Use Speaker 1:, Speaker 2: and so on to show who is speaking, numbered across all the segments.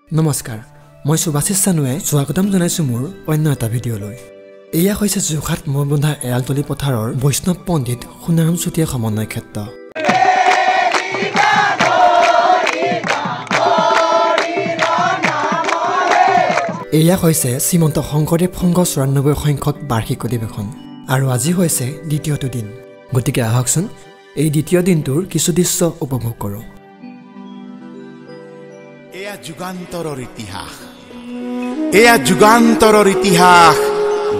Speaker 1: নমস্কাৰ, মই সুভাষিছ চানুৱে স্বাগতম জনাইছোঁ মোৰ অন্য এটা ভিডিঅ'লৈ। এয়া হৈছে যোৰহাট মৈবন্ধা এৰালতলি পথাৰৰ বৈষ্ণৱ পণ্ডিত সোণাৰাম চুতীয়া সমন্বয় ক্ষেত্ৰ। এয়া হৈছে শ্ৰীমন্ত শংকৰদেৱ সংঘ 94 সংখ্যক বাৰ্ষিক অধিৱেশন আৰু আজি হৈছে দ্বিতীয়টো দিন। গতিকে আহকচোন এই দ্বিতীয় দিনটোৰ কিছু দৃশ্য উপভোগ কৰোঁ।
Speaker 2: এয়া যুগান্তৰৰ ইতিহাস, এয়া যুগান্তৰৰ ইতিহাস।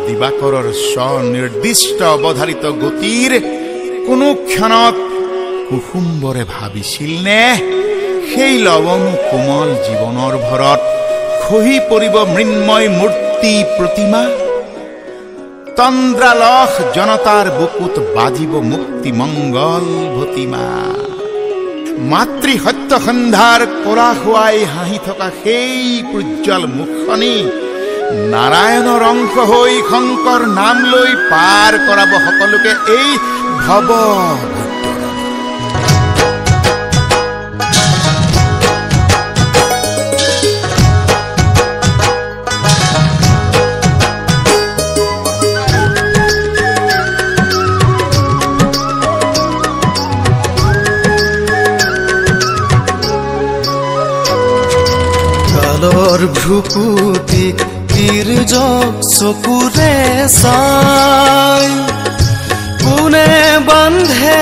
Speaker 2: দিবাকৰৰ স্বনিৰ্দিষ্ট অৱধাৰিত গতিৰ কোনো ক্ষণত কুসুম্বৰে ভাবিছিল নে সেই লৱণ কোমল জীৱনৰ ভৰত খহি পৰিব মৃন্ময় মূৰ্তি প্ৰতিমা? তন্দ্ৰালস জনতাৰ বুকুত বাজিব মুক্তি মংগল ভতিমা। মাতৃ সত্য সন্ধ্যাৰ কোলা খুৱাই হাঁহি থকা সেই প্ৰোজ্জ্বল মুখখনি নাৰায়ণৰ অংশ হৈ শংকৰ নাম লৈ পাৰ কৰাব সকলোকে এই ভৱ।
Speaker 3: কালৰ ভ্ৰুকুটি তীৰ্য চকুৰে চাই কোনে বান্ধে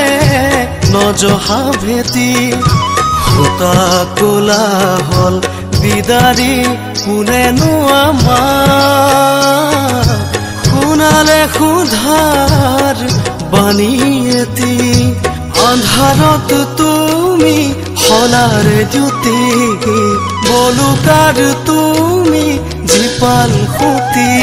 Speaker 3: নজহা ভেটি, হোতা কোলাহল বিদাৰি কোনেনো আমাক শুনালে সোধাৰ বাণী এটি। আন্ধাৰত তুমি হলাৰ জ্যোতি, বলুকাৰ তুমি জীপাল সুতি।